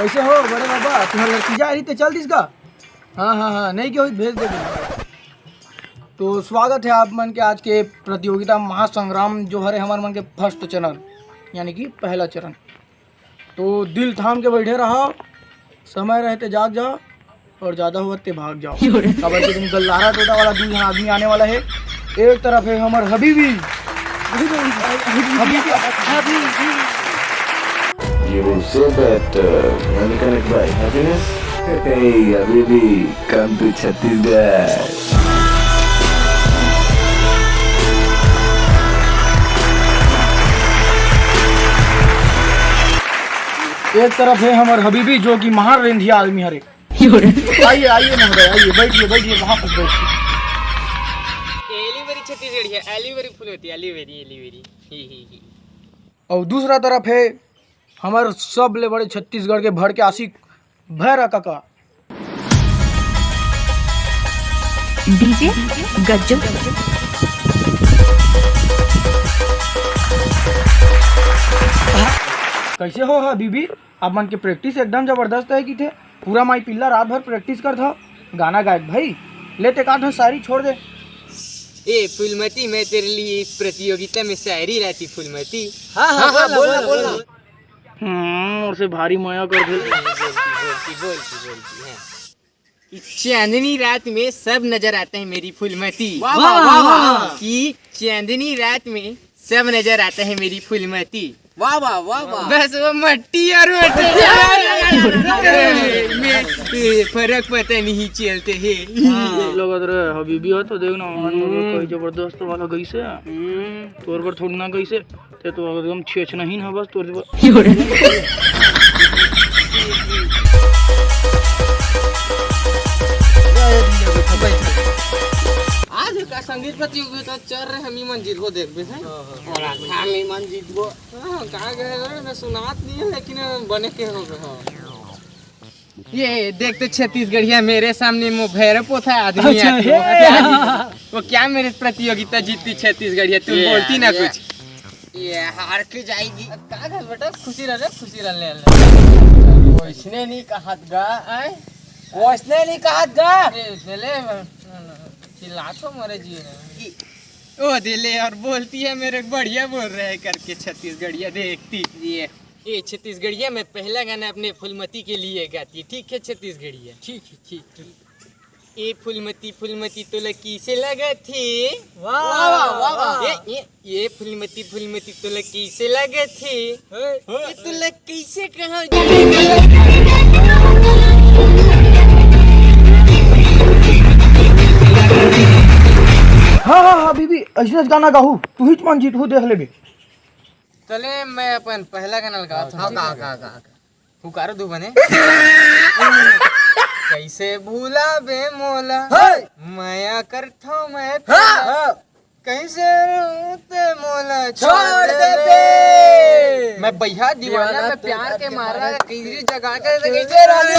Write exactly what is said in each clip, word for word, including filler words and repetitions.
कैसे हो बड़े बाबा? तुम्हार लड़की जा रही तो चल दिस का? हाँ हाँ हाँ, नहीं क्यों, भेज दे। तो स्वागत है आप मन के आज के प्रतियोगिता महासंग्राम, जो हरे हमार मन के फर्स्ट चरण, यानी कि पहला चरण। तो दिल थाम के बैठे रहा, समय रहते जाग जा, और ज्यादा होवत ते भाग जाओ। काबर कि तुम गल्लारा टोटा वाला दू झन आदमी आने वाला है। एक तरफ है हमर Habibi, Habibi, Habibi. You will say that uh, money cannot buy happiness. Hey, Habibi, come to Chhattisgarh. एक तरफ है हमर हबीबी, जो कि महान रेंधिया आदमी हरे। आइए, आइए महोदय, आइए, बैठिए, बैठिए, वहाँ पर बैठिए। एलीवेरी छत्तीसगढ़ी है, एलीवेरी फूल होती है, एलीवेरी, एलीवेरी। ही, ही, ही। और दूसरा तरफ है हमर सबले बड़े छत्तीसगढ़ के भड़के आशिक भैरा काका। डीजे गज्जू। कैसे हो हबीबी? आप मन के प्रैक्टिस एकदम जबरदस्त है कि थे। पूरा माई पिल्ला रात भर प्रैक्टिस करत हो, गाना गायक भाई। ले ते का ठो शायरी छोड़ दे। ए फूलमती, मैं तेरे लिए इस प्रतियोगिता में शायरी लाती फूलमती। हाँ हाँ, बोल ना, बोल ना। हम्म, और से भारी मया कर दे। बोलती, बोलती, बोलती, बोलती, हाँ। कि चांदनी रात में सब नजर आते हैं मेरी फूलमती। वाह, वाह, वाह, वाह। कि चांदनी रात में सब नजर आते हैं मेरी फूलमती। वाह वाह वाह वाह। बस वो मट्टी और मट्टी में फर्क पता नहीं चलते है। लगत रे हबीबी हो तो देख ना, हमारे लोग कोई जबरदस्त वाला गई से, तोर पर थोड़ी ना गई से, ते तो एकदम छेछ नहीं ना बस तोर पर। आज का संगीत प्रतियोगिता चल रहे, हम मन जीतबो देखबे हैं। और हम मन जीतबो। हाँ, का कह रहे हैं, मैं सुनात नहीं है, लेकिन बने के हो गए हो। ये देख तो छत्तीसगढ़िया मेरे सामने मो भैरव पोथा आदमी अच्छा, है। वो क्या, वो क्या मेरे प्रतियोगिता जीतती छत्तीसगढ़िया, तुम ये बोलती ना यार, ये कुछ। ये हार के जाएगी। का कर बेटा, खुशी रह ले, खुशी रह ले। वैसने नहीं कहत गा, आय? वैसने नहीं कहत गा। अरे, ले, चिल्लात हो मरे जी। ओ दिले, और बोलती है मेरे को बढ़िया बोल रहे हैं करके छत्तीसगढ़िया देखती। ये ये छत्तीसगढ़िया, मैं पहला गाना अपने फूलमती के लिए गाती, ठीक है छत्तीसगढ़िया? ठीक है, ठीक, ठीक। ए फूलमती, फूलमती तोला कैसे लगत हे? वाह, वाह, वाह, वाह। ए, ए, ए फूलमती, फूलमती तोला कैसे लगत हे? ए, ए तोला कैसे कहा? हाँ हाँ हाँ बीबी, ऐसने गाना गाहू, तू ही मन जीतहू, देख लेबे। तले मैं अपन पहला गाना लगावत हूँ। हाँ, गा, गा, गा, गा। पुकारो दू बने। कैसे भूला बे मोला, मया करथो मैं तेला। कैसे रूते मोला छोड़ देबे। मैं भैया दीवाना, मैं प्यार के मारा, किसी जगह के कैसे रानी।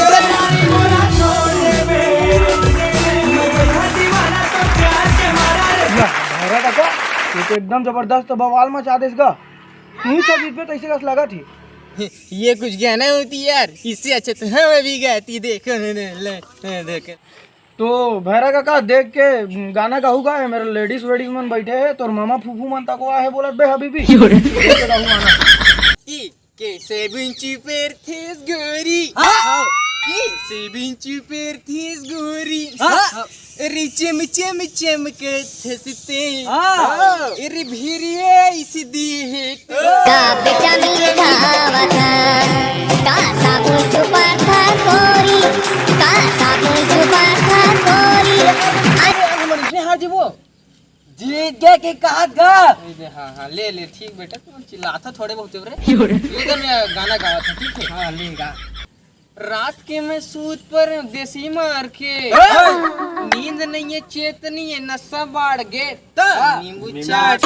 भैरा काका, ये तो एकदम जबरदस्त बवाल मचा देस गा। तू ही जीतबे तैसे कस लगा थी। ये कुछ गाना होती यार, इससे अच्छा तो हम अभी गाती। देखो, ले, ले, देखो। तो भैरा काका, देख के गाना गाहू गा, मेरे लेडीज वेडीज मन बैठे हैं, तोर मामा फूफू मन तक आए हैं, बोलत बे हबीबी। देख के गाहू गाना। कैसे बिंची पेरथेस गोरी, हाँ। कैसे बिंची पेरथेस गोरी, हाँ। रिचम चम चम के थसते, हाँ। रे भिरिया इस दी है। का बेटा मिठावा था, का साबुन छुपा था गोरी, का साबुन छुपा था गोरी। अरे हम इसने हार जीवो। जीत गया कि कहा गा? हाँ हाँ, ले ले, ठीक बेटा, तुम चिल्लाता थोड़े बहुत रे। ले दे, मैं गाना गावा था, ठीक है? हाँ, ले गा। रात के मैं सूत पर देसी मार के, नींद नहीं है, चेत नहीं है, नशा बाढ़ गे, नींबू चाट।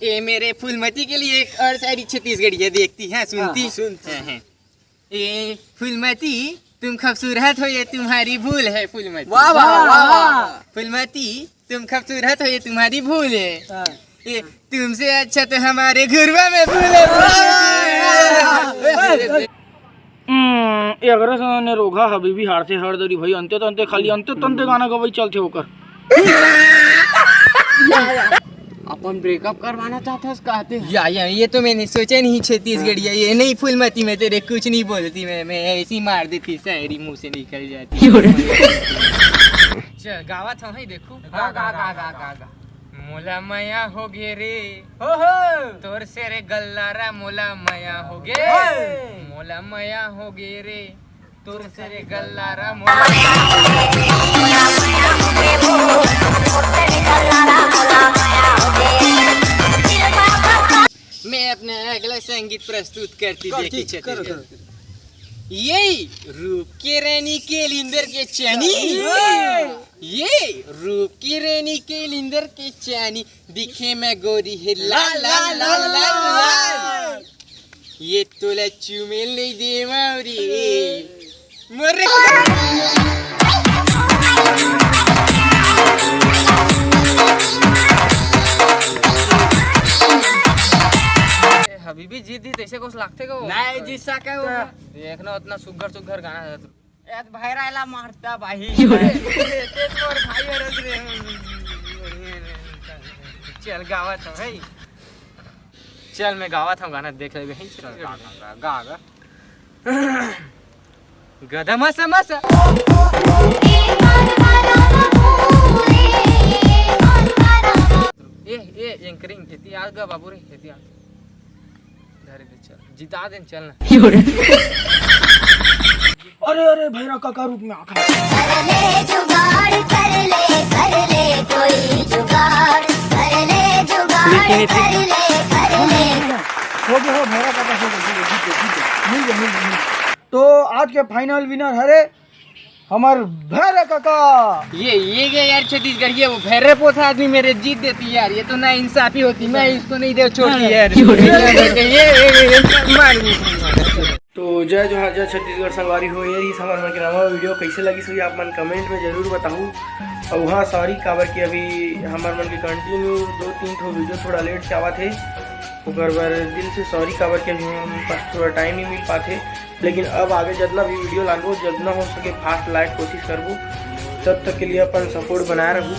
ए मेरे फूलमती के लिए एक और शायरी छत्तीसगढ़िया देखती है, सुनती? हाँ, सुनती। हाँ, हाँ। ए फूलमती, तुम खूबसूरत हो, ये तुम्हारी भूल है, फूलमती। वाह, वाह, वाह, वाह। फूलमती, तुम खूबसूरत हो, ये तुम्हारी भूल है। हाँ। तुमसे अच्छा तो हमारे घुरवा में भूले। हम्म, एकरे से ने रोगहा हबीबी हारथे हर दरी भाई, अंते तंते खाली अंते तंते गाना गवई चलथे ओकर। अपन ब्रेकअप करवाना चाहथस कहते हैं। या, या, ये तो मैंने सोचा नहीं छत्तीसगढ़िया, ये नहीं फूलमती, मैं तेरे कुछ नहीं बोलती, मैं, मैं ऐसी मार देती शायरी मुंह से निकल जाती। चल गावत हूँ, देखू। गा, गा, गा, गा, गा, गा। मोला मया हो गे रे, हो, हो। तोर से रे गल्लारा मोला मया हो गे। ओए। मोला मया हो गे रे, तोर से रे गल्लारा मोला। मैं अपना अगला संगीत प्रस्तुत करती कर, देखी ठीक, करो, छत्तीसगढ़। करो, करो। ये रूप के रानी के लिंदर के चैनी। ये रूप की रानी के लिंदर के चैनी, दिखे मैं गोरी है लाल, लाल, लाल, लाल, लाल। ये तोला चूमे नहीं देवा रे। मोरे हबीबी जीत दी तैसे कुछ लागथे को? नहीं, जीत सके हो। देखना उतना सुग्घर सुग्घर गाना है। ए त भाई रायला मारता भाई। क्यों रे? ते तोर भाई हरत रे। चल गावत हूँ भाई। चल मैं गावत हूँ गाना देख लेबे। गा, गा, गा, गा। गधा मसा मसा। ए, ए, एंकरिंग, एती आ गा बाबू रे, एती आ। धरे दे, चल, जिता देन, चल ना। अरे, अरे, भैरा काका रूप में आखा। कर ले जुगाड़, कर ले, कर ले कोई जुगाड़, कर ले जुगाड़, लेकिन इतनी कर ले, कर ले। हो गया, हो, भैरा काका हो गया, हो गया, जीत गया, जीत गया। मिल गया, मिल गया, मिल गया। तो आज के फाइनल विनर हरे हमर भैरा काका। ये, ये क्या यार छत्तीसगढ़िया, वो भैरे पोथा आदमी मेरे जीत देती यार, ये तो ना इंसाफी होती, मैं इसको नहीं दे छोड़ती यार। ये, ये, ये, ये, मार। तो जय जोहार, जय छत्तीसगढ़ संगवारी हो। ये रही हमर मन के नवा वीडियो, कैसे लगिस होही आप मन कमेंट में जरूर बताहू। और हाँ, सॉरी काबर कि अभी हमर मन के कंटिन्यू दो तीन ठो वीडियो थोड़ा लेट से आवत हे, ओकर बर दिल से सॉरी काबर कि अभी हम पास थोड़ा टाइम नहीं मिल पाथे। लेकिन अब आगे जितना भी वीडियो लानबो, जितना हो सके फास्ट लाए के कोशिश करबो। तब तक के लिए अपन सपोर्ट बनाए रहू।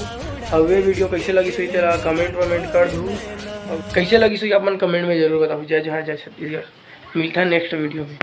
और वे वीडियो कैसे लगिस होही तेला कमेंट वमेंट कर दू। और कैसे लगिस होही आप मन कमेंट में जरूर बताहू। जय जोहार, जय छत्तीसगढ़। मिलता है नेक्स्ट वीडियो में।